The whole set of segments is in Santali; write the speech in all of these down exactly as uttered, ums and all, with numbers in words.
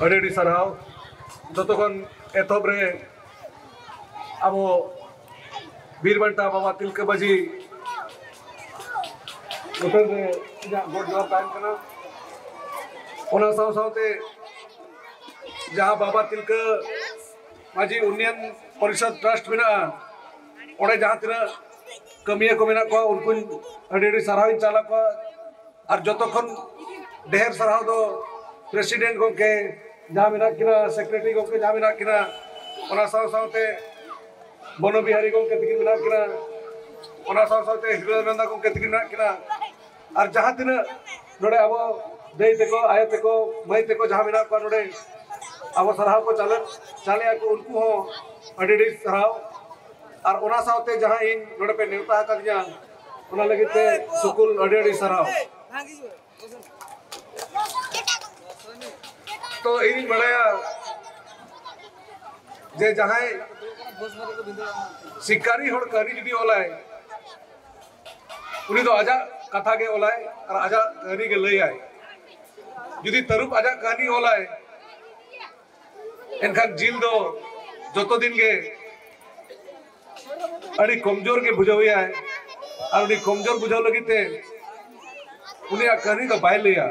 ᱟᱹᱰᱤ ᱟᱹᱰᱤ ᱥᱟᱨᱦᱟᱣ᱾ ᱡᱚᱛᱚ ᱠᱷᱚᱱ ᱮᱛᱚᱦᱚᱵ ᱨᱮ ᱟᱵᱚ ᱵᱤᱨ ᱵᱟᱱᱴᱟ ᱵᱟᱵᱟ ᱛᱤᱞᱠᱟᱹ ᱢᱟᱹᱡᱷᱤ ᱧᱩᱛᱩᱢ ᱨᱮ ᱤᱧᱟᱹᱜ ᱜᱚᱰ ᱡᱚᱦᱟᱨ ᱛᱟᱦᱮᱱ ᱠᱟᱱᱟ᱾ ᱚᱱᱟ ᱥᱟᱶ ᱥᱟᱶᱛᱮ ᱡᱟᱦᱟᱸ ᱵᱟᱵᱟ ᱛᱤᱞᱠᱟᱹ ᱢᱟᱹᱡᱷᱤ ᱩᱱᱱᱚᱭᱚᱱ ᱯᱚᱨᱤᱥᱚᱫ ᱴᱨᱟᱥᱴ ᱢᱮᱱᱟᱜᱼᱟ, ᱚᱸᱰᱮ ᱡᱟᱦᱟᱸ ᱛᱤᱱᱟᱹᱜ ᱠᱟᱹᱢᱤᱭᱟᱹ ᱠᱚ ᱢᱮᱱᱟᱜ ᱠᱚᱣᱟ, ᱩᱱᱠᱩᱧ ᱟᱹᱰᱤ ᱟᱹᱰᱤ ᱥᱟᱨᱦᱟᱣᱤᱧ ᱪᱟᱞ ᱟᱠᱚᱣᱟ᱾ ᱟᱨ ᱡᱚᱛᱚ ᱠᱷᱚᱱ ᱰᱷᱮᱨ ᱥᱟᱨᱦᱟᱣ ᱫᱚ ᱯᱨᱮᱥᱤᱰᱮᱱᱴ ᱜᱚᱢᱠᱮ ᱡᱟᱦᱟᱸ ᱢᱮᱱᱟᱜ ᱠᱤᱱᱟ, ᱥᱮᱠᱨᱮᱴᱟᱨᱤ ᱜᱚᱢᱠᱮ ᱡᱟᱦᱟᱸ ᱢᱮᱱᱟᱜ ᱠᱤᱱᱟ, ᱚᱱᱟ ᱥᱟᱶ ᱥᱟᱶᱛᱮ ᱵᱚᱱᱚ ᱵᱤᱦᱟᱨᱤ ᱜᱚᱢᱠᱮ ᱛᱟᱹᱠᱤᱱ ᱢᱮᱱᱟᱜ ᱠᱤᱱᱟ, ᱚᱱᱟ ᱥᱟᱶ ᱥᱟᱶᱛᱮ ᱦᱤᱨᱳᱫᱟᱱᱫᱟ ᱜᱚᱢᱠᱮ ᱛᱟᱹᱠᱤᱱ ᱢᱮᱱᱟᱜ ᱠᱤᱱᱟ, ᱟᱨ ᱡᱟᱦᱟᱸ ᱛᱤᱱᱟᱹᱜ ᱱᱚᱰᱮ ᱟᱵᱚ ᱫᱟᱹᱭ ᱛᱟᱠᱚ, ᱟᱭᱳ ᱛᱟᱠᱚ, ᱢᱟᱹᱭ ᱛᱟᱠᱚ ᱡᱟᱦᱟᱸ ᱢᱮᱱᱟᱜ ᱠᱚᱣᱟ ᱱᱚᱰᱮ, ᱟᱵᱚ ᱥᱟᱨᱦᱟᱣ ᱠᱚ ᱪᱟᱞᱮ ᱪᱟᱞᱮᱜᱼᱟ ᱠᱚ, ᱩᱱᱠᱩ ᱦᱚᱸ ᱟᱹᱰᱤ ᱟᱹᱰᱤ ᱥᱟᱨᱦᱟᱣ᱾ ᱟᱨ ᱚᱱᱟ ᱥᱟᱶᱛᱮ ᱡᱟᱦᱟᱸ ᱤᱧ ᱱᱚᱰᱮ ᱯᱮ ᱱᱮᱣᱛᱟ ᱟᱠᱟᱫᱤᱧᱟ, ᱚᱱᱟ ᱞᱟᱹᱜᱤᱫ ᱛᱮ ᱥᱩᱠᱩᱞ ᱟᱹᱰᱤ ᱟᱹᱰᱤ ᱥᱟᱨᱦᱟᱣ᱾ ᱛᱚ ᱤᱧ ᱵᱟᱲᱟᱭᱟ ᱡᱮ ᱡᱟᱦᱟᱸᱭ ᱥᱤᱠᱟᱨᱤ ᱦᱚᱲ ᱠᱟᱹᱦᱱᱤ ᱡᱩᱫᱤ ᱚᱞᱟᱭ, ᱩᱱᱤ ᱫᱚ ᱟᱡᱟᱜ ᱠᱟᱛᱷᱟ ᱜᱮ ᱚᱞᱟᱭ ᱟᱨ ᱟᱡᱟᱜ ᱠᱟᱹᱦᱱᱤ ᱜᱮ ᱞᱟᱹᱭᱟᱭ᱾ ᱡᱩᱫᱤ ᱛᱟᱹᱨᱩᱵ ᱟᱡᱟᱜ ᱠᱟᱹᱦᱱᱤ ᱚᱞᱟᱭ, ᱮᱱᱠᱷᱟᱱ ᱡᱤᱞ ᱫᱚ ᱡᱚᱛᱚ ᱫᱤᱱ ᱜᱮ ᱟᱹᱰᱤ ᱠᱚᱢᱡᱳᱨ ᱜᱮ ᱵᱩᱡᱷᱟᱹᱣᱮᱭᱟᱭ᱾ ᱟᱨ ᱩᱱᱤ ᱠᱚᱢᱡᱳᱨ ᱵᱩᱡᱷᱟᱹᱣ ᱞᱟᱹᱜᱤᱫ ᱛᱮ ᱩᱱᱤᱭᱟᱜ ᱠᱟᱹᱦᱱᱤ ᱫᱚ ᱵᱟᱭ ᱞᱟᱹᱭᱟ᱾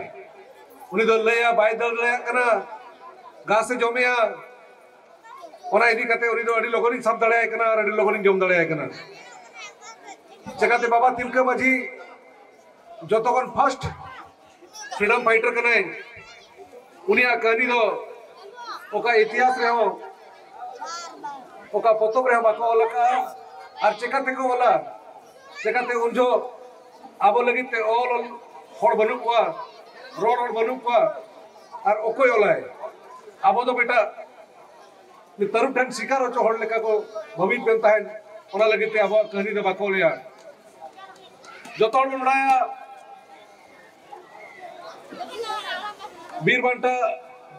ᱩᱱᱤ ᱫᱚ ᱞᱟᱹᱭᱟ ᱵᱟᱭ ᱫᱟᱹᱲ ᱫᱟᱲᱮᱭᱟᱜ ᱠᱟᱱᱟ, ᱜᱷᱟᱥ ᱮ ᱡᱚᱢᱮᱜᱼᱟ, ᱚᱱᱟ ᱤᱫᱤ ᱠᱟᱛᱮ ᱩᱱᱤ ᱫᱚ ᱟᱹᱰᱤ ᱞᱚᱜᱚᱱᱤᱧ ᱥᱟᱵ ᱫᱟᱲᱮᱭᱟᱭ ᱠᱟᱱᱟ ᱟᱨ ᱟᱹᱰᱤ ᱞᱚᱜᱚᱱᱤᱧ ᱡᱚᱢ ᱫᱟᱲᱮᱭᱟᱭ ᱠᱟᱱᱟ᱾ ᱪᱮᱠᱟᱛᱮ ᱵᱟᱵᱟ ᱛᱤᱞᱠᱟᱹ ᱢᱟᱹᱡᱷᱤ ᱡᱚᱛᱚ ᱠᱷᱚᱱ ᱯᱷᱟᱥᱴ ᱯᱷᱨᱤᱰᱚᱢ ᱯᱷᱟᱭᱴᱟᱨ ᱠᱟᱱᱟᱭ᱾ ᱩᱱᱤᱭᱟᱜ ᱠᱟᱹᱦᱱᱤ ᱫᱚ ᱚᱠᱟ ᱤᱛᱤᱦᱟᱥ ᱨᱮᱦᱚᱸ, ᱚᱠᱟ ᱯᱚᱛᱚᱵ ᱨᱮᱦᱚᱸ ᱵᱟᱠᱚ ᱚᱞ ᱟᱠᱟᱫᱼᱟ᱾ ᱟᱨ ᱪᱮᱠᱟ ᱛᱮᱠᱚ ᱚᱞᱟ? ᱪᱮᱠᱟᱛᱮ ᱩᱱ ᱡᱚᱦᱚᱜ ᱟᱵᱚ ᱞᱟᱹᱜᱤᱫ ᱛᱮ ᱚᱞ ᱦᱚᱲ ᱵᱟᱹᱱᱩᱜ ᱠᱚᱣᱟ, ᱨᱚᱲ ᱦᱚᱲ ᱵᱟᱹᱱᱩᱜ ᱠᱚᱣᱟ, ᱟᱨ ᱚᱠᱚᱭ ᱚᱞᱟᱭ? ᱟᱵᱚ ᱫᱚ ᱵᱮᱴᱟ ᱛᱟᱹᱨᱩᱵ ᱴᱷᱮᱱ ᱥᱤᱠᱟᱨ ᱦᱚᱪᱚ ᱦᱚᱲ ᱞᱮᱠᱟ ᱠᱚ ᱵᱷᱟᱹᱵᱤᱛ ᱠᱟᱱ ᱛᱟᱦᱮᱸᱫ᱾ ᱚᱱᱟ ᱞᱟᱹᱜᱤᱫ ᱛᱮ ᱟᱵᱚᱣᱟᱜ ᱠᱟᱹᱦᱱᱤ ᱫᱚ ᱵᱟᱠᱚ ᱞᱟᱹᱭᱟ᱾ ᱡᱚᱛᱚ ᱦᱚᱲ ᱵᱚᱱ ᱵᱟᱲᱟᱭᱟ, ᱵᱤᱨ ᱵᱟᱱᱴᱟ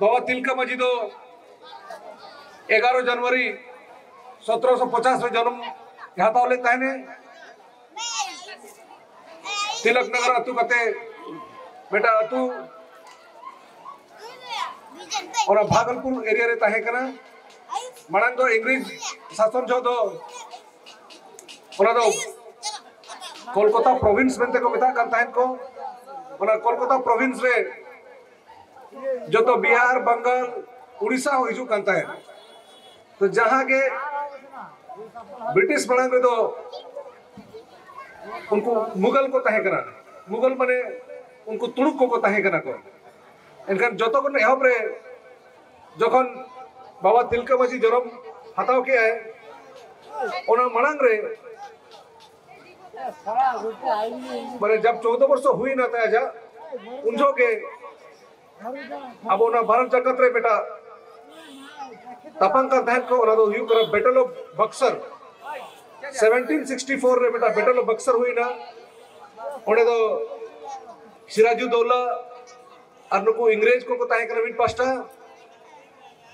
ᱵᱟᱵᱟ ᱛᱤᱞᱠᱟᱹ ᱢᱟᱹᱡᱷᱤ ᱫᱚ ᱮᱜᱟᱨᱚ ᱡᱟᱱᱩᱣᱟᱨᱤ ᱥᱚᱛᱨᱚᱥᱚ ᱯᱚᱪᱟᱥ ᱨᱮ ᱡᱚᱱᱚᱢ ᱦᱟᱛᱟᱣ ᱞᱮᱫ ᱛᱟᱦᱮᱱᱮ᱾ ᱛᱤᱞᱚᱠ ᱱᱚᱜᱚᱨ ᱟᱹᱛᱩ ᱠᱟᱛᱮ ᱢᱤᱫᱴᱟᱝ ᱟᱹᱛᱩ ᱚᱱᱟ ᱵᱷᱟᱜᱚᱞᱯᱩᱨ ᱮᱨᱤᱭᱟ ᱨᱮ ᱛᱟᱦᱮᱸ ᱠᱟᱱᱟ᱾ ᱢᱟᱲᱟᱝ ᱫᱚ ᱤᱝᱨᱮᱡᱽ ᱥᱟᱥᱚᱱ ᱡᱚᱦᱚᱜ ᱫᱚ ᱚᱱᱟ ᱫᱚ ᱠᱳᱞᱠᱟᱛᱟ ᱯᱨᱚᱵᱷᱤᱱᱥ ᱢᱮᱱᱛᱮ ᱠᱚ ᱢᱮᱛᱟᱜ ᱠᱟᱱ ᱛᱟᱦᱮᱸᱫ ᱠᱚ᱾ ᱚᱱᱟ ᱠᱳᱞᱠᱟᱛᱟ ᱯᱨᱚᱵᱷᱤᱱᱥ ᱨᱮ ᱡᱚᱛᱚ ᱵᱤᱦᱟᱨ, ᱵᱟᱝᱜᱟᱞ, ᱩᱲᱤᱥᱥᱟ ᱦᱚᱸ ᱦᱤᱡᱩᱜ ᱠᱟᱱ ᱛᱟᱦᱮᱸᱫ᱾ ᱛᱚ ᱡᱟᱦᱟᱸ ᱜᱮ ᱵᱨᱤᱴᱤᱥ ᱢᱟᱲᱟᱝ ᱨᱮᱫᱚ ᱩᱱᱠᱩ ᱢᱩᱜᱟᱞ ᱠᱚ ᱛᱟᱦᱮᱸ ᱠᱟᱱᱟ᱾ ᱢᱩᱜᱟᱞ ᱢᱟᱱᱮ ᱩᱱᱠᱩ ᱛᱩᱲᱩᱠ ᱠᱚᱠᱚ ᱛᱟᱦᱮᱸ ᱠᱟᱱᱟ ᱠᱚ᱾ ᱮᱱᱠᱷᱟᱱ ᱡᱚᱛᱚ ᱠᱷᱚᱱ ᱮᱦᱚᱵ ᱨᱮ ᱡᱚᱠᱷᱚᱱ ᱵᱟᱵᱟ ᱛᱤᱞᱠᱟᱹ ᱢᱟᱹᱡᱷᱤ ᱡᱚᱱᱚᱢ ᱦᱟᱛᱟᱣ ᱠᱮᱜᱼᱟᱭ, ᱚᱱᱟ ᱢᱟᱲᱟᱝ ᱨᱮ ᱢᱟᱱᱮ ᱡᱟᱵ ᱪᱳᱫᱚ ᱵᱚᱨᱥᱚ ᱦᱩᱭᱱᱟ ᱛᱟᱭᱟ ᱡᱟ, ᱩᱱ ᱡᱚᱦᱚᱜ ᱜᱮ ᱟᱵᱚ ᱚᱱᱟ ᱵᱷᱟᱨᱚᱛ ᱡᱟᱠᱟᱛ ᱨᱮ ᱢᱤᱫᱴᱟᱝ ᱛᱟᱯᱟᱢ ᱠᱟᱱ ᱛᱟᱦᱮᱸᱫ ᱠᱚ, ᱚᱱᱟ ᱫᱚ ᱦᱩᱭᱩᱜ ᱠᱟᱱᱟ bottle of Boxer. Seventeen sixty four ᱨᱮ ᱢᱤᱫᱴᱟᱝ ᱵᱮᱴᱚᱞ ᱚᱯ ᱵᱚᱠᱥᱟᱨ ᱦᱩᱭᱱᱟ᱾ ᱚᱸᱰᱮ ᱫᱚ ᱥᱤᱨᱟᱡᱩᱫᱽᱫᱳᱞᱟ ᱟᱨ ᱱᱩᱠᱩ ᱤᱝᱨᱮᱡᱽ ᱠᱚᱠᱚ ᱛᱟᱦᱮᱸ ᱠᱟᱱᱟ ᱢᱤᱫ ᱯᱟᱥᱴᱟ,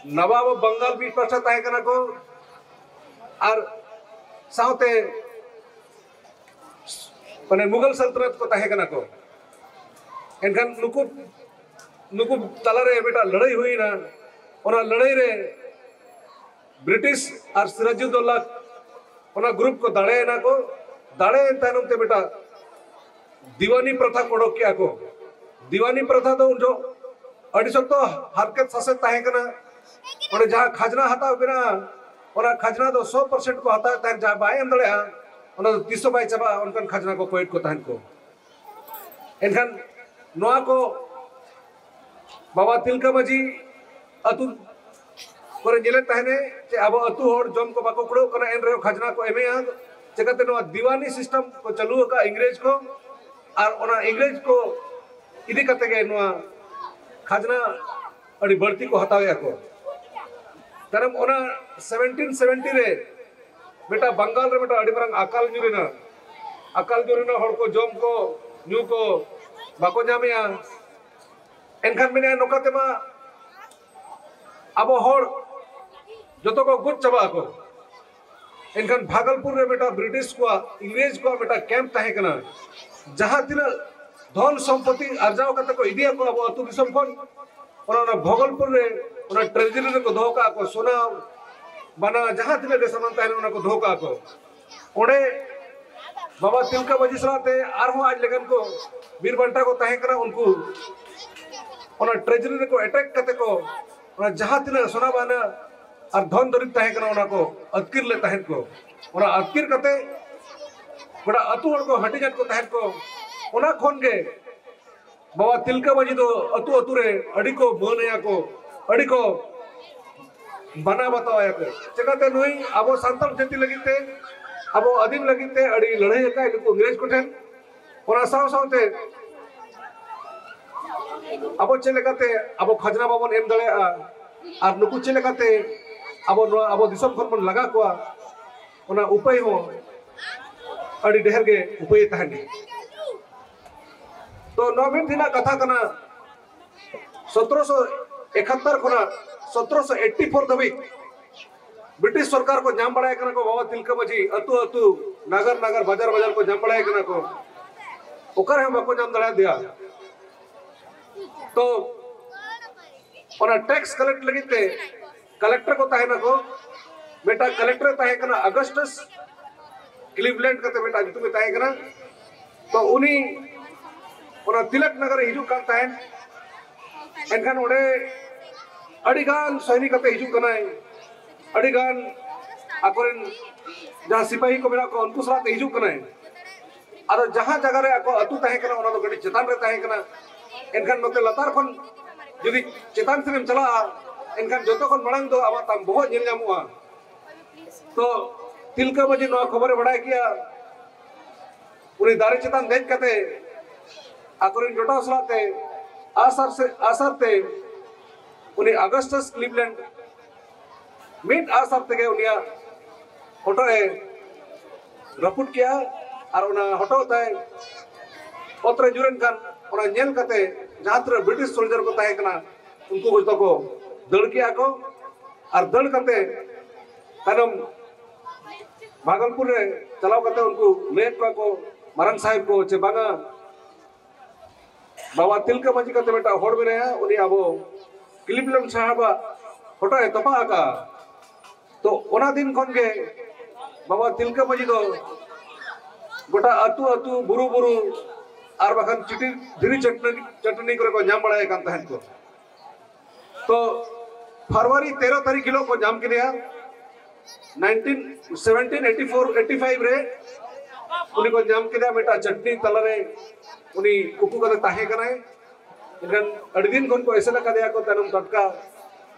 ᱱᱟᱵᱟᱵ ᱚᱯ ᱵᱟᱝᱜᱟᱞ ᱢᱤᱫ ᱯᱟᱥᱴᱟ ᱛᱟᱦᱮᱸ ᱠᱟᱱᱟ ᱠᱚ, ᱟᱨ ᱥᱟᱶᱛᱮ ᱢᱟᱱᱮ ᱢᱩᱜᱟᱞ ᱥᱟᱞᱛᱟᱱᱟᱛ ᱠᱚ ᱛᱟᱦᱮᱸ ᱠᱟᱱᱟ ᱠᱚ᱾ ᱮᱱᱠᱷᱟᱱ ᱱᱩᱠᱩ ᱱᱩᱠᱩ ᱛᱟᱞᱟᱨᱮ ᱢᱤᱫᱴᱟᱝ ᱞᱟᱹᱲᱦᱟᱹᱭ ᱦᱩᱭᱱᱟ᱾ ᱚᱱᱟ ᱞᱟᱹᱲᱦᱟᱹᱭ ᱨᱮ ᱵᱨᱤᱴᱤᱥ ᱟᱨ ᱥᱤᱨᱟᱡᱩᱫᱽᱫᱳᱞᱟ ᱚᱱᱟ ᱜᱨᱩᱯ ᱠᱚ ᱫᱟᱲᱮᱭᱮᱱᱟ ᱠᱚ᱾ ᱫᱟᱲᱮᱭᱮᱱ ᱛᱟᱭᱱᱚᱢ ᱛᱮ ᱢᱤᱫᱴᱟᱝ ᱫᱤᱣᱟᱱᱤ ᱯᱨᱚᱛᱷᱟ ᱠᱚ ᱚᱰᱚᱠ ᱠᱮᱜᱼᱟ ᱠᱚ᱾ ᱫᱤᱣᱟᱱᱤ ᱯᱨᱚᱛᱷᱟ ᱫᱚ ᱩᱱ ᱡᱚᱦᱚᱜ ᱟᱹᱰᱤ ᱥᱚᱠᱛᱚ ᱦᱟᱨᱠᱮᱛ ᱥᱟᱥᱮᱛ ᱛᱟᱦᱮᱸ ᱠᱟᱱᱟ᱾ ᱚᱸᱰᱮ ᱡᱟᱦᱟᱸ ᱠᱷᱟᱡᱽᱱᱟ ᱦᱟᱛᱟᱣ ᱢᱮᱱᱟᱜᱼᱟ, ᱚᱱᱟ ᱠᱷᱟᱡᱽᱱᱟ ᱫᱚ ᱥᱚ ᱯᱟᱨᱥᱮᱱᱴ ᱠᱚ ᱦᱟᱛᱟᱣᱮᱫ ᱛᱟᱦᱮᱸᱫ, ᱡᱟᱦᱟᱸ ᱵᱟᱭ ᱮᱢ ᱫᱟᱲᱮᱭᱟᱜᱼᱟ ᱚᱱᱟ ᱫᱚ ᱛᱤᱥ ᱦᱚᱸ ᱵᱟᱭ ᱪᱟᱵᱟᱜᱼᱟ, ᱚᱱᱠᱟᱱ ᱠᱷᱟᱡᱽᱱᱟ ᱠᱚ ᱠᱚᱭᱮᱫ ᱠᱚ ᱛᱟᱦᱮᱸᱫ ᱠᱚ᱾ ᱮᱱᱠᱷᱟᱱ ᱱᱚᱣᱟ ᱠᱚ ᱵᱟᱵᱟ ᱛᱤᱞᱠᱟᱹ ᱢᱟᱹᱡᱷᱤ ᱟᱹᱛᱩ ᱠᱚᱨᱮ ᱧᱮᱞᱮᱫ ᱛᱟᱦᱮᱱᱮ ᱡᱮ ᱟᱵᱚ ᱟᱹᱛᱩ ᱦᱚᱲ ᱡᱚᱢ ᱠᱚ ᱵᱟᱠᱚ ᱠᱩᱲᱟᱹᱜ ᱠᱟᱱᱟ, ᱮᱱ ᱨᱮᱦᱚᱸ ᱠᱷᱟᱡᱽᱱᱟ ᱠᱚ ᱮᱢᱮᱜᱼᱟ᱾ ᱪᱤᱠᱟᱹᱛᱮ ᱱᱚᱣᱟ ᱫᱤᱣᱟᱱᱤ ᱥᱤᱥᱴᱮᱢ ᱠᱚ ᱪᱟᱹᱞᱩ ᱟᱠᱟᱫᱼᱟ ᱤᱝᱨᱮᱡᱽ ᱠᱚ, ᱟᱨ ᱚᱱᱟ ᱤᱝᱨᱮᱡᱽ ᱠᱚ ᱤᱫᱤ ᱠᱟᱛᱮ ᱜᱮ ᱱᱚᱣᱟ ᱠᱷᱟᱡᱽᱱᱟ ᱟᱹᱰᱤ ᱵᱟᱹᱲᱛᱤ ᱠᱚ ᱦᱟᱛᱟᱣᱮᱫᱼᱟ ᱠᱚ᱾ ᱛᱟᱭᱱᱚᱢ ᱚᱱᱟ ᱥᱮᱵᱷᱮᱱᱴᱤᱱ ᱥᱮᱵᱷᱮᱱᱴᱤ ᱨᱮ ᱢᱤᱫᱴᱟᱝ ᱵᱟᱝᱜᱟᱞ ᱨᱮ ᱢᱤᱫᱴᱟᱝ ᱟᱹᱰᱤ ᱢᱟᱨᱟᱝ ᱟᱠᱟᱞ ᱧᱩᱨ ᱮᱱᱟ᱾ ᱟᱠᱟᱞ ᱧᱩᱨ ᱮᱱᱟ, ᱦᱚᱲ ᱠᱚ ᱡᱚᱢ ᱠᱚ ᱧᱩ ᱠᱚ ᱵᱟᱠᱚ ᱧᱟᱢᱮᱜᱼᱟ᱾ ᱮᱱᱠᱷᱟᱱ ᱢᱮᱱᱮᱫᱼᱟ ᱱᱚᱝᱠᱟ ᱛᱮᱢᱟ ᱟᱵᱚ ᱦᱚᱲ ᱡᱚᱛᱚ ᱠᱚ ᱜᱚᱡ ᱪᱟᱵᱟᱜ ᱟᱠᱚ᱾ ᱮᱱᱠᱷᱟᱱ ᱵᱷᱟᱜᱚᱞᱯᱩᱨ ᱨᱮ ᱢᱤᱫᱴᱟᱝ ᱵᱨᱤᱴᱤᱥ ᱠᱚᱣᱟᱜ, ᱤᱝᱨᱮᱡᱽ ᱠᱚᱣᱟᱜ ᱢᱤᱫᱴᱟᱝ ᱠᱮᱢᱯ ᱛᱟᱦᱮᱸ ᱠᱟᱱᱟ᱾ ᱡᱟᱦᱟᱸ ᱛᱤᱱᱟᱹᱜ ᱫᱷᱚᱱ ᱥᱚᱢᱯᱚᱛᱤ ᱟᱨᱡᱟᱣ ᱠᱟᱛᱮ ᱠᱚ ᱤᱫᱤᱭᱟᱠᱚ ᱟᱵᱚ ᱟᱹᱛᱩ ᱫᱤᱥᱚᱢ ᱠᱷᱚᱱ, ᱚᱱᱟ ᱚᱱᱟ ᱵᱷᱚᱜᱚᱞᱯᱩᱨ ᱨᱮ ᱚᱱᱟ ᱴᱨᱮᱡᱟᱨᱤ ᱨᱮᱠᱚ ᱫᱚᱦᱚ ᱠᱟᱜᱼᱟ ᱠᱚ, ᱥᱚᱱᱟ ᱵᱟᱱᱟ ᱡᱟᱦᱟᱸ ᱛᱤᱱᱟᱹᱜ ᱜᱮ ᱥᱟᱢᱟᱱ ᱛᱟᱦᱮᱱᱟ ᱚᱱᱟ ᱠᱚ ᱫᱚᱦᱚ ᱠᱟᱜᱼᱟ ᱠᱚ᱾ ᱚᱸᱰᱮ ᱵᱟᱵᱟ ᱛᱤᱞᱠᱟᱹ ᱢᱟᱹᱡᱷᱤ ᱥᱟᱞᱟᱜ ᱛᱮ ᱟᱨᱦᱚᱸ ᱟᱡ ᱞᱮᱠᱟᱱ ᱠᱚ ᱵᱤᱨ ᱵᱟᱱᱴᱟ ᱠᱚ ᱛᱟᱦᱮᱸ ᱠᱟᱱᱟ, ᱩᱱᱠᱩ ᱚᱱᱟ ᱴᱨᱮᱡᱟᱨᱤ ᱨᱮᱠᱚ ᱮᱴᱮᱠ ᱠᱟᱛᱮ ᱠᱚ ᱚᱱᱟ ᱡᱟᱦᱟᱸ ᱛᱤᱱᱟᱹᱜ ᱥᱚᱱᱟ ᱵᱟᱱᱟ ᱟᱨ ᱫᱷᱚᱱ ᱫᱩᱨᱤᱵᱽ ᱛᱟᱦᱮᱸ ᱠᱟᱱᱟ ᱚᱱᱟ ᱠᱚ ᱟᱹᱛᱠᱤᱨ ᱞᱮᱫ ᱛᱟᱦᱮᱸᱫ ᱠᱚ᱾ ᱚᱱᱟ ᱟᱹᱛᱠᱤᱨ ᱠᱟᱛᱮ ᱜᱚᱴᱟ ᱟᱹᱛᱩ ᱦᱚᱲ ᱠᱚ ᱦᱟᱹᱴᱤᱧ ᱟᱫ ᱠᱚ ᱛᱟᱦᱮᱸᱫ ᱠᱚ᱾ ᱚᱱᱟ ᱠᱷᱚᱱ ᱜᱮ ᱵᱟᱵᱟ ᱛᱤᱞᱠᱟᱹ ᱢᱟᱹᱡᱷᱤ ᱫᱚ ᱟᱹᱛᱩ ᱟᱹᱛᱩ ᱨᱮ ᱟᱹᱰᱤ ᱠᱚ ᱢᱟᱹᱱ ᱟᱭᱟ ᱠᱚ, ᱟᱹᱰᱤ ᱠᱚ ᱢᱟᱱᱟᱣ ᱵᱟᱛᱟᱣ ᱟᱭᱟ ᱠᱚ᱾ ᱪᱮᱠᱟᱛᱮ ᱱᱩᱭ ᱟᱵᱚ ᱥᱟᱱᱛᱟᱲ ᱡᱟᱹᱛᱤ ᱞᱟᱹᱜᱤᱫ ᱛᱮ, ᱟᱵᱚ ᱟᱹᱫᱤᱢ ᱞᱟᱹᱜᱤᱫ ᱛᱮ ᱟᱹᱰᱤ ᱞᱟᱹᱲᱦᱟᱹᱭ ᱟᱠᱟᱫ ᱱᱩᱠᱩ ᱤᱝᱨᱮᱡᱽ ᱠᱚᱴᱷᱮᱱ᱾ ᱚᱱᱟ ᱥᱟᱶ ᱥᱟᱶᱛᱮ ᱟᱵᱚ ᱪᱮᱫ ᱞᱮᱠᱟᱛᱮ ᱟᱵᱚ ᱠᱷᱟᱡᱽᱱᱟ ᱵᱟᱵᱚᱱ ᱮᱢ ᱫᱟᱲᱮᱭᱟᱜᱼᱟ ᱟᱨ ᱱᱩᱠᱩ ᱪᱮᱫ ᱞᱮᱠᱟᱛᱮ ᱟᱵᱚ ᱱᱚᱣᱟ ᱟᱵᱚ ᱫᱤᱥᱚᱢ ᱠᱷᱚᱱ ᱵᱚᱱ ᱞᱟᱜᱟ ᱠᱚᱣᱟ, ᱚᱱᱟ ᱩᱯᱟᱹᱭ ᱦᱚᱸ ᱟᱹᱰᱤ ᱰᱷᱮᱨ ᱜᱮ ᱩᱯᱟᱹᱭᱮ ᱛᱟᱦᱮᱱ ᱜᱮ᱾ ᱛᱚ ᱱᱚᱣᱟ ᱢᱤᱫ ᱫᱤᱱᱟᱜ ᱠᱟᱛᱷᱟ ᱠᱟᱱᱟ, ᱥᱚᱛᱨᱚᱥᱚ ᱮᱠᱟᱛᱛᱚᱨ ᱠᱷᱚᱱᱟᱜ ᱥᱚᱛᱨᱚᱥᱚ ᱮᱭᱤᱴᱴᱤ ᱯᱷᱳᱨ ᱫᱷᱟᱹᱵᱤᱡ ᱵᱨᱤᱴᱤᱥ ᱥᱚᱨᱠᱟᱨ ᱠᱚ ᱧᱟᱢ ᱵᱟᱲᱟᱭ ᱠᱟᱱᱟ ᱠᱚ ᱵᱟᱵᱟ ᱛᱤᱞᱠᱟᱹ ᱢᱟᱹᱡᱷᱤ, ᱟᱹᱛᱩ ᱟᱹᱛᱩ, ᱱᱟᱜᱟᱨ ᱱᱟᱜᱟᱨ, ᱵᱟᱡᱟᱨ ᱵᱟᱡᱟᱨ ᱠᱚ ᱧᱟᱢ ᱵᱟᱲᱟᱭ ᱠᱟᱱᱟ ᱠᱚ, ᱚᱠᱟ ᱨᱮᱦᱚᱸ ᱵᱟᱠᱚ ᱧᱟᱢ ᱫᱟᱲᱮᱭᱟᱫᱮᱭᱟ᱾ ᱛᱚ ᱚᱱᱟ ᱴᱮᱠᱥ ᱠᱟᱞᱮᱠᱴ ᱞᱟᱹᱜᱤᱫ ᱛᱮ ᱠᱟᱞᱮᱠᱴᱚᱨ ᱠᱚ ᱛᱟᱦᱮᱱᱟᱠᱚ᱾ ᱢᱤᱫᱴᱟᱝ ᱠᱟᱞᱮᱠᱴᱚᱨ ᱮ ᱛᱟᱦᱮᱸ ᱠᱟᱱᱟ ᱚᱜᱟᱥᱴᱟᱥ ᱠᱞᱤᱵᱞᱮᱱᱰ ᱠᱟᱛᱮ ᱢᱤᱫᱴᱟᱝ ᱧᱩᱛᱩᱢ ᱮ ᱛᱟᱦᱮᱸ ᱠᱟᱱᱟ᱾ ᱛᱚ ᱩᱱᱤ ᱚᱱᱟ ᱛᱤᱞᱚᱠ ᱱᱚᱜᱚᱨ ᱮ ᱦᱤᱡᱩᱜ ᱠᱟᱱ ᱛᱟᱦᱮᱸᱫ᱾ ᱮᱱᱠᱷᱟᱱ ᱚᱸᱰᱮ ᱟᱹᱰᱤ ᱜᱟᱱ ᱥᱚᱭᱱᱤᱠ ᱟᱛᱮ ᱦᱤᱡᱩᱜ ᱠᱟᱱᱟᱭ, ᱟᱹᱰᱤ ᱜᱟᱱ ᱟᱠᱚᱨᱮᱱ ᱡᱟᱦᱟᱸ ᱥᱤᱯᱟᱹᱦᱤ ᱠᱚ ᱢᱮᱱᱟᱜ ᱠᱚᱣᱟ ᱩᱱᱠᱩ ᱥᱟᱞᱟᱜ ᱛᱮ ᱦᱤᱡᱩᱜ ᱠᱟᱱᱟᱭ᱾ ᱟᱫᱚ ᱡᱟᱦᱟᱸ ᱡᱟᱭᱜᱟ ᱨᱮ ᱟᱠᱚ ᱟᱹᱛᱩ ᱛᱟᱦᱮᱸ ᱠᱟᱱᱟ ᱚᱱᱟ ᱫᱚ ᱠᱟᱹᱴᱤᱡ ᱪᱮᱛᱟᱱ ᱨᱮ ᱛᱟᱦᱮᱸ ᱠᱟᱱᱟ᱾ ᱮᱱᱠᱷᱟᱱ ᱱᱚᱛᱮ ᱞᱟᱛᱟᱨ ᱠᱷᱚᱱ ᱡᱩᱫᱤ ᱪᱮᱛᱟᱱ ᱥᱮᱫ ᱮᱢ ᱪᱟᱞᱟᱜᱼᱟ, ᱮᱱᱠᱷᱟᱱ ᱡᱚᱛᱚ ᱠᱷᱚᱱ ᱢᱟᱲᱟᱝ ᱫᱚ ᱟᱢᱟᱜ ᱛᱟᱢ ᱵᱚᱦᱚᱜ ᱧᱮᱞ ᱧᱟᱢᱚᱜᱼᱟ᱾ ᱛᱚ ᱛᱤᱞᱠᱟᱹ ᱢᱟᱹᱡᱷᱤ ᱱᱚᱣᱟ ᱠᱷᱚᱵᱚᱨᱮ ᱵᱟᱲᱟᱭ ᱠᱮᱜᱼᱟ᱾ ᱩᱱᱤ ᱫᱟᱨᱮ ᱪᱮᱛᱟᱱ ᱫᱮᱡ ᱠᱟᱛᱮ ᱟᱠᱚᱨᱮᱱ ᱡᱚᱴᱟᱣ ᱥᱟᱞᱟᱜ ᱛᱮ ᱟᱥᱟᱨ ᱥᱮ ᱟᱥᱟᱨ ᱛᱮ ᱩᱱᱤ ᱚᱜᱟᱥᱴᱟᱥ ᱠᱞᱤᱵᱞᱮᱱᱰ ᱢᱤᱫ ᱟᱥᱟᱨ ᱛᱮᱜᱮ ᱩᱱᱤᱭᱟᱜ ᱦᱚᱴᱚᱜ ᱮ ᱨᱟᱹᱯᱩᱫ ᱠᱮᱜᱼᱟ᱾ ᱟᱨ ᱚᱱᱟ ᱦᱚᱴᱚᱜ ᱛᱟᱭ ᱚᱛ ᱨᱮ ᱧᱩᱨ ᱮᱱ ᱠᱷᱟᱱ ᱚᱱᱟ ᱧᱮᱞ ᱠᱟᱛᱮ ᱡᱟᱦᱟᱸ ᱛᱤᱱᱟᱹᱜ ᱵᱨᱤᱴᱤᱥ ᱥᱳᱞᱡᱟᱨ ᱠᱚ ᱛᱟᱦᱮᱸ ᱠᱟᱱᱟ ᱩᱱᱠᱩ ᱡᱚᱛᱚ ᱠᱚ ᱫᱟᱹᱲ ᱠᱮᱜᱼᱟ ᱠᱚ᱾ ᱟᱨ ᱫᱟᱹᱲ ᱠᱟᱛᱮ ᱛᱟᱭᱱᱚᱢ ᱵᱷᱟᱜᱚᱞᱯᱩᱨ ᱨᱮ ᱪᱟᱞᱟᱣ ᱠᱟᱛᱮ ᱩᱱᱠᱩ ᱞᱟᱹᱭᱮᱫ ᱠᱚᱣᱟ ᱠᱚ ᱢᱟᱨᱟᱝ ᱥᱟᱦᱮᱵᱽ ᱠᱚ ᱪᱮ ᱵᱟᱝᱟ, ᱵᱟᱵᱟ ᱛᱤᱞᱠᱟᱹ ᱢᱟᱹᱡᱷᱤ ᱠᱟᱛᱮ ᱢᱤᱫᱴᱟᱝ ᱦᱚᱲ ᱢᱮᱱᱟᱭᱟ, ᱩᱱᱤ ᱟᱵᱚ ᱠᱞᱤᱵᱞᱮᱱᱰ ᱥᱟᱦᱟᱵᱟᱜ ᱦᱚᱴᱚᱜ ᱮ ᱛᱚᱯᱟ ᱟᱠᱟᱫᱼᱟ᱾ ᱛᱚ ᱚᱱᱟ ᱫᱤᱱ ᱠᱷᱚᱱ ᱜᱮ ᱵᱟᱵᱟ ᱛᱤᱞᱠᱟᱹ ᱢᱟᱹᱡᱷᱤ ᱫᱚ ᱜᱚᱴᱟ ᱟᱹᱛᱩ ᱟᱹᱛᱩ, ᱵᱩᱨᱩ ᱵᱩᱨᱩ, ᱟᱨ ᱵᱟᱠᱷᱟᱱ ᱪᱤᱴᱤ, ᱫᱷᱤᱨᱤ ᱪᱟᱹᱴᱱᱤ, ᱪᱟᱹᱴᱱᱤ ᱠᱚᱨᱮ ᱠᱚ ᱧᱟᱢ ᱵᱟᱲᱟᱭᱮ ᱠᱟᱱ ᱛᱟᱦᱮᱸᱫ ᱠᱚ᱾ ᱛᱚ ᱯᱷᱮᱵᱽᱨᱩᱣᱟᱨᱤ ᱛᱮᱨᱚ ᱛᱟᱹᱨᱤᱠᱷ ᱦᱤᱞᱳᱜ ᱠᱚ ᱧᱟᱢ ᱠᱮᱫᱮᱭᱟ᱾ Nineteen seventeen eighty four eighty five ᱨᱮ ᱩᱱᱤ ᱠᱚ ᱧᱟᱢ ᱠᱮᱫᱮᱭᱟ᱾ ᱢᱤᱫᱴᱟᱝ ᱪᱟᱹᱴᱱᱤ ᱛᱟᱞᱟᱨᱮ ᱩᱱᱤ ᱩᱠᱩ ᱠᱟᱛᱮ ᱛᱟᱦᱮᱸ ᱠᱟᱱᱟᱭ᱾ ᱮᱱᱠᱷᱟᱱ ᱟᱹᱰᱤ ᱫᱤᱱ ᱠᱷᱚᱱ ᱠᱚ ᱮᱥᱮᱫ ᱟᱠᱟᱫᱮᱭᱟ ᱠᱚ, ᱛᱟᱭᱱᱚᱢ ᱴᱟᱴᱠᱟ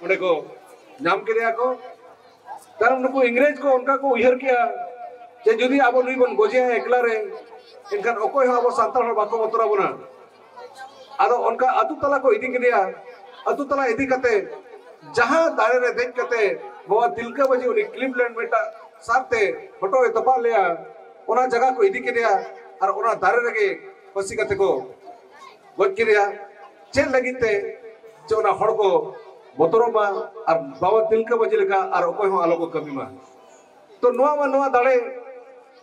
ᱚᱸᱰᱮ ᱠᱚ ᱧᱟᱢ ᱠᱮᱫᱮᱭᱟ ᱠᱚ᱾ ᱛᱟᱭᱱᱚᱢ ᱱᱩᱠᱩ ᱤᱝᱨᱮᱡᱽ ᱠᱚ ᱚᱱᱠᱟ ᱠᱚ ᱩᱭᱦᱟᱹᱨ ᱠᱮᱜᱼᱟ ᱡᱮ ᱡᱩᱫᱤ ᱟᱵᱚ ᱱᱩᱭ ᱵᱚᱱ ᱜᱚᱡᱮᱭᱟ ᱮᱠᱞᱟ ᱨᱮ, ᱮᱱᱠᱷᱟᱱ ᱚᱠᱚᱭ ᱦᱚᱸ ᱟᱵᱚ ᱥᱟᱱᱛᱟᱲ ᱦᱚᱲ ᱵᱟᱠᱚ ᱵᱚᱛᱚᱨ ᱟᱵᱚᱱᱟ᱾ ᱟᱫᱚ ᱚᱱᱠᱟ ᱟᱹᱛᱩ ᱛᱟᱞᱟ ᱠᱚ ᱤᱫᱤ ᱠᱮᱫᱮᱭᱟ᱾ ᱟᱹᱛᱩ ᱛᱟᱞᱟ ᱤᱫᱤ ᱠᱟᱛᱮ ᱡᱟᱦᱟᱸ ᱫᱟᱨᱮ ᱨᱮ ᱫᱮᱡ ᱠᱟᱛᱮ ᱵᱟᱵᱟ ᱛᱤᱞᱠᱟᱹ ᱢᱟᱹᱡᱷᱤ ᱩᱱᱤ ᱠᱞᱤᱵᱞᱮᱱᱰ ᱢᱤᱫᱴᱟᱝ ᱥᱟᱨᱛᱮ ᱦᱚᱴᱚᱜ ᱮ ᱛᱚᱯᱟᱜ ᱞᱮᱭᱟ, ᱚᱱᱟ ᱡᱟᱭᱜᱟ ᱠᱚ ᱤᱫᱤ ᱠᱮᱫᱮᱭᱟ ᱟᱨ ᱚᱱᱟ ᱫᱟᱨᱮ ᱨᱮᱜᱮ ᱯᱟᱹᱥᱤ ᱠᱟᱛᱮ ᱠᱚ ᱜᱚᱡ ᱠᱮᱫᱮᱭᱟ᱾ ᱪᱮᱫ ᱞᱟᱹᱜᱤᱫ ᱛᱮ? ᱡᱮ ᱚᱱᱟ ᱦᱚᱲ ᱠᱚ ᱵᱚᱛᱚᱨᱚᱜ ᱢᱟ ᱟᱨ ᱵᱟᱵᱟ ᱛᱤᱞᱠᱟᱹ ᱢᱟᱹᱡᱷᱤ ᱞᱮᱠᱟ ᱟᱨ ᱚᱠᱚᱭ ᱦᱚᱸ ᱟᱞᱚ ᱠᱚ ᱠᱟᱹᱢᱤ ᱢᱟ᱾ ᱛᱚ ᱱᱚᱣᱟ ᱢᱟ ᱱᱚᱣᱟ ᱫᱟᱲᱮ,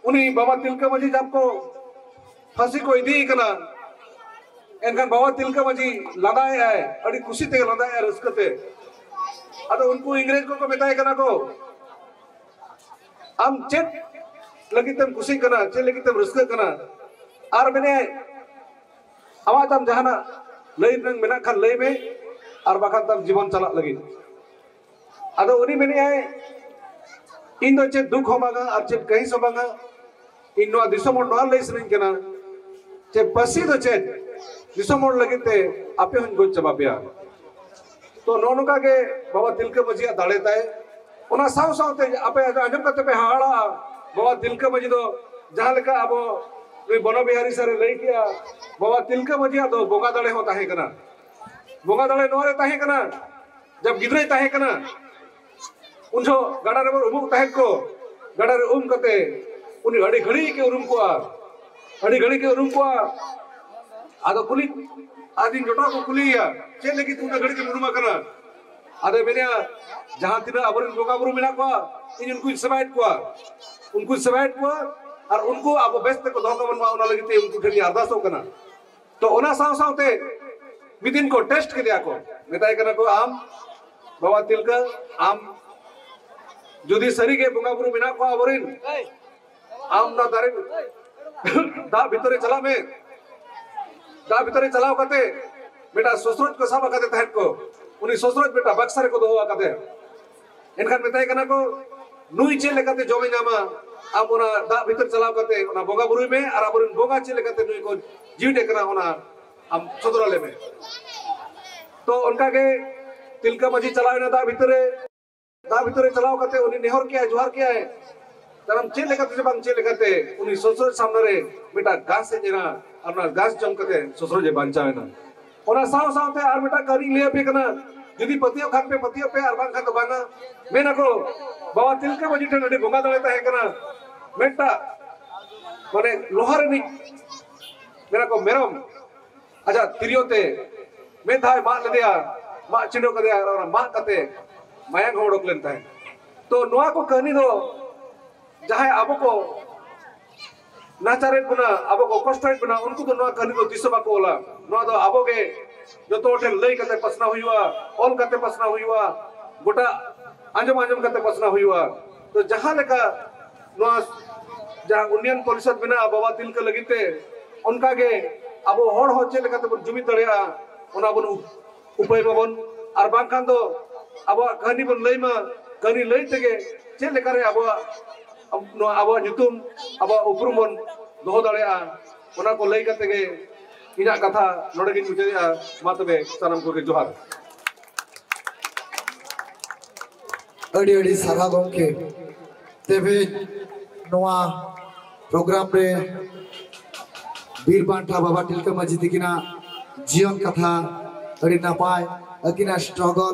ᱩᱱᱤ ᱵᱟᱵᱟ ᱛᱤᱞᱠᱟᱹ ᱢᱟᱹᱡᱷᱤ ᱡᱟᱵ ᱠᱚ ᱯᱷᱟᱹᱥᱤ ᱠᱚ ᱤᱫᱤᱭᱮ ᱠᱟᱱᱟ᱾ ᱮᱱᱠᱷᱟᱱ ᱵᱟᱵᱟ ᱛᱤᱞᱠᱟᱹ ᱢᱟᱹᱡᱷᱤ ᱞᱟᱸᱫᱟᱭᱮᱜᱼᱟᱭ, ᱟᱹᱰᱤ ᱠᱩᱥᱤ ᱛᱮᱜᱮ ᱞᱟᱸᱫᱟᱭᱮᱜᱼᱟᱭ, ᱨᱟᱹᱥᱠᱟᱹ ᱛᱮ᱾ ᱟᱫᱚ ᱩᱱᱠᱩ ᱤᱝᱨᱮᱡᱽ ᱠᱚᱠᱚ ᱢᱮᱛᱟᱭ ᱠᱟᱱᱟ ᱠᱚ, "ᱟᱢ ᱪᱮᱫ ᱞᱟᱹᱜᱤᱫ ᱛᱮᱢ ᱠᱩᱥᱤᱜ ᱠᱟᱱᱟ, ᱪᱮᱫ ᱞᱟᱹᱜᱤᱫ ᱛᱮᱢ ᱨᱟᱹᱥᱠᱟᱹᱜ ᱠᱟᱱᱟ?" ᱟᱨ ᱢᱮᱱᱮ, "ᱟᱢᱟᱜ ᱛᱟᱢ ᱡᱟᱦᱟᱱᱟᱜ ᱞᱟᱹᱭ ᱨᱮᱱᱟᱜ ᱢᱮᱱᱟᱜ ᱠᱷᱟᱱ ᱞᱟᱹᱭ ᱢᱮ, ᱟᱨ ᱵᱟᱠᱷᱟᱱ ᱛᱟᱢ ᱡᱤᱵᱚᱱ ᱪᱟᱞᱟᱜ ᱞᱟᱹᱜᱤᱫ᱾" ᱟᱫᱚ ᱩᱱᱤ ᱢᱮᱱᱮᱜᱼᱟᱭ, "ᱤᱧ ᱫᱚ ᱪᱮᱫ ᱫᱩᱠ ᱦᱚᱸ ᱵᱟᱝᱟ ᱟᱨ ᱪᱮᱫ ᱠᱟᱹᱦᱤᱥ ᱦᱚᱸ ᱵᱟᱝᱟ, ᱤᱧ ᱱᱚᱣᱟ ᱫᱤᱥᱚᱢ ᱦᱚᱲ ᱱᱚᱣᱟ ᱞᱟᱹᱭ ᱥᱟᱱᱟᱧ ᱠᱟᱱᱟ ᱡᱮ ᱯᱟᱹᱥᱤ ᱫᱚ ᱪᱮᱫ, ᱫᱤᱥᱚᱢ ᱦᱚᱲ ᱞᱟᱹᱜᱤᱫ ᱛᱮ ᱟᱯᱮ ᱦᱚᱸᱧ ᱜᱚᱡ ᱪᱟᱵᱟ ᱯᱮᱭᱟ᱾" ᱛᱚ ᱱᱚᱜᱼᱚ ᱱᱚᱝᱠᱟ ᱜᱮ ᱵᱟᱵᱟ ᱛᱤᱞᱠᱟᱹ ᱢᱟᱹᱡᱷᱤᱭᱟᱜ ᱫᱟᱲᱮ ᱛᱟᱭ᱾ ᱚᱱᱟ ᱥᱟᱶ ᱥᱟᱶᱛᱮ ᱟᱯᱮ ᱟᱸᱡᱚᱢ ᱠᱟᱛᱮ ᱯᱮ ᱦᱟᱦᱟᱲᱟᱜᱼᱟ, ᱵᱟᱵᱟ ᱛᱤᱞᱠᱟᱹ ᱢᱟᱹᱡᱷᱤ ᱫᱚ ᱡᱟᱦᱟᱸ ᱞᱮᱠᱟ ᱟᱵᱚ ᱱᱩᱭ ᱵᱚᱱᱚ ᱵᱤᱦᱟᱨᱤ ᱥᱟᱨᱮ ᱞᱟᱹᱭ ᱠᱮᱜᱼᱟ, ᱵᱟᱵᱟ ᱛᱤᱞᱠᱟᱹ ᱢᱟᱹᱡᱷᱤᱭᱟᱜ ᱫᱚ ᱵᱚᱸᱜᱟ ᱫᱟᱲᱮ ᱦᱚᱸ ᱛᱟᱦᱮᱸ ᱠᱟᱱᱟ᱾ ᱵᱚᱸᱜᱟ ᱫᱟᱲᱮ ᱱᱚᱣᱟ ᱨᱮ ᱛᱟᱦᱮᱸ ᱠᱟᱱᱟ, ᱡᱟᱵ ᱜᱤᱫᱽᱨᱟᱹᱭ ᱛᱟᱦᱮᱸ ᱠᱟᱱᱟ, ᱩᱱ ᱡᱚᱦᱚᱜ ᱜᱟᱰᱟ ᱨᱮᱵᱚᱱ ᱩᱢᱩᱜ ᱛᱟᱦᱮᱸᱫ ᱠᱚ, ᱜᱟᱰᱟ ᱨᱮ ᱩᱢ ᱠᱟᱛᱮ ᱩᱱᱤ ᱟᱹᱰᱤ ᱜᱷᱟᱹᱲᱤᱡ ᱜᱮ ᱩᱨᱩᱢ ᱠᱚᱣᱟ, ᱟᱹᱰᱤ ᱜᱷᱟᱹᱲᱤᱡ ᱜᱮ ᱩᱨᱩᱢ ᱠᱚᱣᱟ᱾ ᱟᱫᱚ ᱠᱩᱞᱤ, ᱟᱫᱚᱧ ᱡᱚᱴᱟᱣ ᱠᱚ ᱠᱩᱞᱤᱭᱮᱭᱟ, "ᱪᱮᱫ ᱞᱟᱹᱜᱤᱫ ᱩᱱᱟᱹᱜ ᱜᱷᱟᱹᱲᱤᱡ ᱮᱢ ᱩᱨᱩᱢ ᱟᱠᱟᱱᱟ?" ᱟᱫᱚᱭ ᱢᱮᱱᱮᱜᱼᱟ, "ᱡᱟᱦᱟᱸ ᱛᱤᱱᱟᱹᱜ ᱟᱵᱚᱨᱮᱱ ᱵᱚᱸᱜᱟ ᱵᱩᱨᱩ ᱢᱮᱱᱟᱜ ᱠᱚᱣᱟ, ᱤᱧ ᱩᱱᱠᱩᱧ ᱥᱮᱵᱟᱭᱮᱫ ᱠᱚᱣᱟ, ᱩᱱᱠᱩᱧ ᱥᱮᱵᱟᱭᱮᱫ ᱠᱚᱣᱟ, ᱟᱨ ᱩᱱᱠᱩ ᱟᱵᱚ ᱵᱮᱥ ᱛᱮᱠᱚ ᱫᱚᱦᱚ ᱠᱟᱵᱚᱱ ᱢᱟ, ᱚᱱᱟ ᱞᱟᱹᱜᱤᱫ ᱛᱮ ᱩᱱᱠᱩ ᱴᱷᱮᱱ ᱤᱧ ᱟᱨᱫᱟᱥᱚᱜ ᱠᱟᱱᱟ᱾" ᱛᱚ ᱚᱱᱟ ᱥᱟᱶ ᱥᱟᱶᱛᱮ ᱢᱤᱫ ᱫᱤᱱ ᱠᱚ ᱴᱮᱥᱴ ᱠᱮᱫᱮᱭᱟ ᱠᱚ, ᱢᱮᱛᱟᱭ ᱠᱟᱱᱟ ᱠᱚ, ᱟᱢ ᱵᱟᱵᱟ ᱛᱤᱞᱠᱟᱹ, ᱟᱢ ᱡᱩᱫᱤ ᱥᱟᱹᱨᱤᱜᱮ ᱵᱚᱸᱜᱟ ᱵᱩᱨᱩ ᱢᱮᱱᱟᱜ ᱠᱚᱣᱟ ᱟᱵᱚᱨᱮᱱ, ᱟᱢ ᱚᱱᱟ ᱫᱟᱨᱮ ᱫᱟᱜ ᱵᱷᱤᱛᱟᱹᱨ ᱨᱮ ᱪᱟᱞᱟᱜ ᱢᱮ᱾ ᱫᱟᱜ ᱵᱷᱤᱛᱟᱹᱨ ᱨᱮ ᱪᱟᱞᱟᱣ ᱠᱟᱛᱮ ᱢᱤᱫᱴᱟᱝ ᱥᱚᱥᱨᱚᱡ ᱠᱚ ᱥᱟᱵ ᱟᱠᱟᱫᱮ ᱛᱟᱦᱮᱸᱫ ᱠᱚ, ᱩᱱᱤ ᱥᱚᱥᱨᱚᱡ ᱢᱤᱫᱴᱟᱝ ᱵᱟᱠᱥᱟ ᱨᱮᱠᱚ ᱫᱚᱦᱚ ᱟᱠᱟᱫᱮᱭᱟ᱾ ᱮᱱᱠᱷᱟᱱ ᱢᱮᱛᱟᱭ ᱠᱟᱱᱟ ᱠᱚ, ᱱᱩᱭ ᱪᱮᱫ ᱞᱮᱠᱟᱛᱮ ᱡᱚᱢᱮ ᱧᱟᱢᱟ? ᱟᱢ ᱚᱱᱟ ᱫᱟᱜ ᱵᱷᱤᱛᱟᱹᱨ ᱪᱟᱞᱟᱣ ᱠᱟᱛᱮ ᱚᱱᱟ ᱵᱚᱸᱜᱟ ᱵᱩᱨᱩᱭ ᱢᱮ ᱟᱨ ᱟᱵᱚᱨᱮᱱ ᱵᱚᱸᱜᱟ ᱪᱮᱫ ᱞᱮᱠᱟᱛᱮ ᱱᱩᱭ ᱠᱚ ᱡᱤᱣᱤᱫ ᱮ ᱠᱟᱱᱟ, ᱚᱱᱟ ᱟᱢ ᱥᱚᱫᱚᱨ ᱟᱞᱮ ᱢᱮ᱾ ᱛᱚ ᱚᱱᱠᱟ ᱜᱮ ᱛᱤᱞᱠᱟᱹ ᱢᱟᱹᱡᱷᱤ ᱪᱟᱞᱟᱣ ᱮᱱᱟ ᱫᱟᱜ ᱵᱷᱤᱛᱟᱹᱨ ᱨᱮ᱾ ᱫᱟᱜ ᱵᱷᱤᱛᱟᱹᱨ ᱨᱮ ᱪᱟᱞᱟᱣ ᱠᱟᱛᱮ ᱩᱱᱤ ᱱᱮᱦᱚᱨ ᱠᱮᱜᱼᱟᱭ, ᱡᱚᱦᱟᱨ ᱠᱮᱜᱼᱟᱭ᱾ ᱛᱟᱭᱚᱢ ᱪᱮᱫ ᱞᱮᱠᱟᱛᱮ ᱥᱮ ᱵᱟᱝ ᱪᱮᱫ ᱞᱮᱠᱟᱛᱮ ᱩᱱᱤ ᱥᱚᱥᱨᱚᱡ ᱥᱟᱢᱱᱟ ᱨᱮ ᱢᱤᱫᱴᱟᱝ ᱜᱷᱟᱥ ᱦᱮᱡ ᱮᱱᱟ ᱟᱨ ᱚᱱᱟ ᱜᱷᱟᱥ ᱡᱚᱢ ᱠᱟᱛᱮ ᱥᱚᱥᱨᱚᱡ ᱮ ᱵᱟᱧᱪᱟᱣ ᱮᱱᱟ᱾ ᱚᱱᱟ ᱥᱟᱶ ᱥᱟᱶᱛᱮ ᱟᱨ ᱢᱤᱫᱴᱟᱝ ᱠᱟᱹᱦᱱᱤᱧ ᱞᱟᱹᱭ ᱟᱯᱮ ᱠᱟᱱᱟ, ᱡᱩᱫᱤ ᱯᱟᱹᱛᱭᱟᱹᱣ ᱠᱷᱟᱱ ᱯᱮ ᱯᱟᱹᱛᱭᱟᱹᱣ ᱯᱮ, ᱟᱨ ᱵᱟᱝᱠᱷᱟᱱ ᱫᱚ ᱵᱟᱝᱟ᱾ ᱢᱮᱱᱟᱠᱚ, ᱵᱟᱵᱟ ᱛᱤᱞᱠᱟᱹ ᱢᱟᱹᱡᱷᱤ ᱴᱷᱮᱱ ᱟᱹᱰᱤ ᱵᱚᱸᱜᱟ ᱫᱟᱲᱮ ᱛᱟᱦᱮᱸ ᱠᱟᱱᱟ᱾ ᱢᱤᱫᱴᱟᱝ ᱢᱟᱱᱮ ᱞᱳᱦᱟ ᱨᱤᱱᱤᱡ, ᱢᱮᱱᱟᱠᱚ, ᱢᱮᱨᱚᱢ ᱟᱡᱟᱜ ᱛᱤᱨᱭᱳ ᱛᱮ ᱢᱤᱫ ᱫᱷᱟᱣ ᱢᱟᱜ ᱞᱮᱫᱮᱭᱟ, ᱢᱟᱜ ᱪᱤᱸᱰᱟᱹ ᱠᱟᱫᱮᱭᱟ, ᱟᱨ ᱚᱱᱟ ᱢᱟᱜ ᱠᱟᱛᱮ ᱢᱟᱭᱟᱝ ᱦᱚᱸ ᱚᱰᱚᱠ ᱞᱮᱱ ᱛᱟᱦᱮᱸᱫ᱾ ᱛᱚ ᱱᱚᱣᱟ ᱠᱚ ᱠᱟᱹᱦᱱᱤ ᱫᱚ ᱡᱟᱦᱟᱸᱭ ᱟᱵᱚ ᱠᱚ ᱱᱟᱪᱟᱨᱮᱫ ᱵᱚᱱᱟ, ᱟᱵᱚ ᱠᱚ ᱠᱚᱥᱴᱚᱭᱮᱫ ᱵᱚᱱᱟ, ᱩᱱᱠᱩ ᱫᱚ ᱱᱚᱣᱟ ᱠᱟᱹᱦᱱᱤ ᱫᱚ ᱛᱤᱥ ᱦᱚᱸ ᱵᱟᱠᱚ ᱚᱞᱟ᱾ ᱱᱚᱣᱟ ᱫᱚ ᱟᱵᱚ ᱜᱮ ᱡᱚᱛᱚ ᱦᱚᱲ ᱴᱷᱮᱱ ᱞᱟᱹᱭ ᱠᱟᱛᱮ ᱯᱟᱥᱱᱟᱣ ᱦᱩᱭᱩᱜᱼᱟ, ᱚᱞ ᱠᱟᱛᱮ ᱯᱟᱥᱱᱟᱣ ᱦᱩᱭᱩᱜᱼᱟ, ᱜᱚᱴᱟ ᱟᱸᱡᱚᱢ ᱟᱸᱡᱚᱢ ᱠᱟᱛᱮ ᱯᱟᱥᱱᱟᱣ ᱦᱩᱭᱩᱜᱼᱟ᱾ ᱛᱚ ᱡᱟᱦᱟᱸ ᱞᱮᱠᱟ ᱱᱚᱣᱟ ᱡᱟᱦᱟᱸ ᱩᱱᱱᱚᱭᱚᱱ ᱯᱚᱨᱤᱥᱚᱫ ᱢᱮᱱᱟᱜᱼᱟ ᱵᱟᱵᱟ ᱛᱤᱞᱠᱟᱹ ᱞᱟᱹᱜᱤᱫ ᱛᱮ, ᱚᱱᱠᱟ ᱜᱮ ᱟᱵᱚ ᱦᱚᱲ ᱦᱚᱸ ᱪᱮᱫ ᱞᱮᱠᱟ ᱛᱮᱵᱚᱱ ᱡᱩᱢᱤᱫ ᱫᱟᱲᱮᱭᱟᱜᱼᱟ, ᱚᱱᱟ ᱵᱚᱱ ᱩ- ᱩᱯᱟᱹᱭ ᱢᱟᱵᱚᱱ, ᱟᱨ ᱵᱟᱝᱠᱷᱟᱱ ᱫᱚ ᱟᱵᱚᱣᱟᱜ ᱠᱟᱹᱦᱱᱤ ᱵᱚᱱ ᱞᱟᱹᱭ ᱢᱟ, ᱠᱟᱹᱦᱱᱤ ᱞᱟᱹᱭ ᱛᱮᱜᱮ ᱪᱮᱫ ᱞᱮᱠᱟᱨᱮ ᱟᱵᱚᱣᱟᱜ, ᱱᱚᱣᱟ ᱟᱵᱚᱣᱟᱜ ᱧᱩᱛᱩᱢ, ᱟᱵᱚᱣᱟᱜ ᱩᱯᱨᱩᱢ ᱵᱚᱱ ᱫᱚᱦᱚ ᱫᱟᱲᱮᱭᱟᱜᱼᱟ, ᱚᱱᱟ ᱠᱚ ᱞᱟᱹᱭ ᱠᱟᱛᱮ ᱜᱮ ᱤᱧᱟᱹᱜ ᱠᱟᱛᱷᱟ ᱱᱚᱰᱮ ᱜᱤᱧ ᱢᱩᱪᱟᱹᱫᱮᱜᱼᱟ᱾ ᱢᱟ ᱛᱚᱵᱮ ᱥᱟᱱᱟᱢ ᱠᱚᱜᱮ ᱡᱚᱦᱟᱨ᱾ ᱟᱹᱰᱤ ᱟᱹᱰᱤ ᱥᱟᱨᱦᱟᱣ ᱜᱚᱢᱠᱮ᱾ ᱛᱮᱦᱮᱧ ᱱᱚᱣᱟ ᱯᱨᱳᱜᱨᱟᱢ ᱨᱮ ᱵᱤᱨ ᱵᱟᱱᱴᱟ ᱵᱟᱵᱟ ᱛᱤᱞᱠᱟᱹ ᱢᱟᱹᱡᱷᱤ ᱛᱤᱠᱤᱱᱟᱜ ᱡᱤᱭᱚᱱ ᱠᱟᱛᱷᱟ, ᱟᱹᱰᱤ ᱱᱟᱯᱟᱭ ᱟᱹᱠᱤᱱᱟᱜ ᱥᱴᱨᱟᱜᱚᱞ,